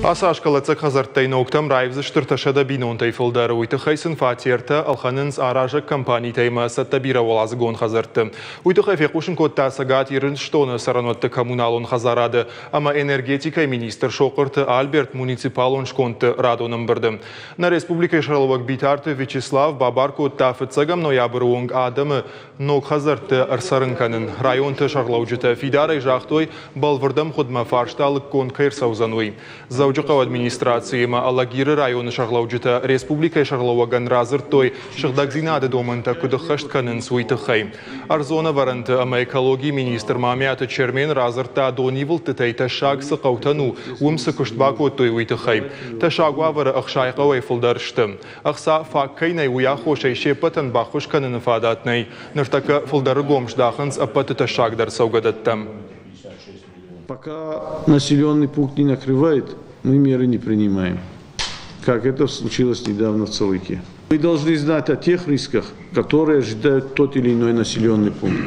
Ацы аз кӕлӕддзаг хӕдзӕрттӕй ногтӕм раивдзысты 300 бинонтӕй фылдӕр. Уый тыххӕй сын фатертӕ ӕлхӕнынц аразӕг компанитӕй ӕмӕ цӕттӕ бирӕуӕладзыгон хӕдзӕртты. Уый тыххӕй фехъусын кодта Цӕгат Ирыстоны цӕрӕнуӕтты коммуналон хӕдзарады ӕмӕ энергетикӕйы министр Сохъырты Альберт муниципалон скондты радон ӕмбырды. Нӕ республикӕйы сӕргълӕууӕг Битарты Вячеслав бабар кодта фыццӕгӕм ноябры онг адӕмы ног хӕдзӕртты ӕрцӕрын кӕнын. Районты сӕргълӕуджытӕ фидарӕй загътой, бӕлвырд ӕмгъуыдмӕ фарста лыггонд кӕй ӕрцӕудзӕн, уый. Дзӕуджыхъӕуы администрацийы ӕмӕ Алагиры районы сӕргълӕуджытӕ республикӕйы сӕргълӕууӕгӕн радзырдтой, сыгъдӕгдзинады домӕнтӕ куыд ӕххӕст кӕнынц, уый тыххӕй. Ӕрдзон ӕвӕрӕнты ӕмӕ экологийы министр Мамиаты Чермен радзырдта, донивылдтытӕй тӕссаг цы хъӕутӕн у, уым цы куыст бакодтой, уый тыххӕй. Тӕссаг уавӕры 60 хъӕуӕй фылдӕр сты. Ӕхца фаг кӕй нӕй, уый аххосӕй се ппӕтӕн баххуыс кӕныны фадат нӕй. Ныртӕккӕ фылдӕры гом здахынц ӕппӕты тӕссагдӕр цӕугӕдӕттӕм. Пока населенный пункт не накрывает, мы меры не принимаем, как это случилось недавно в Цалыке. Мы должны знать о тех рисках, которые ожидают тот или иной населенный пункт.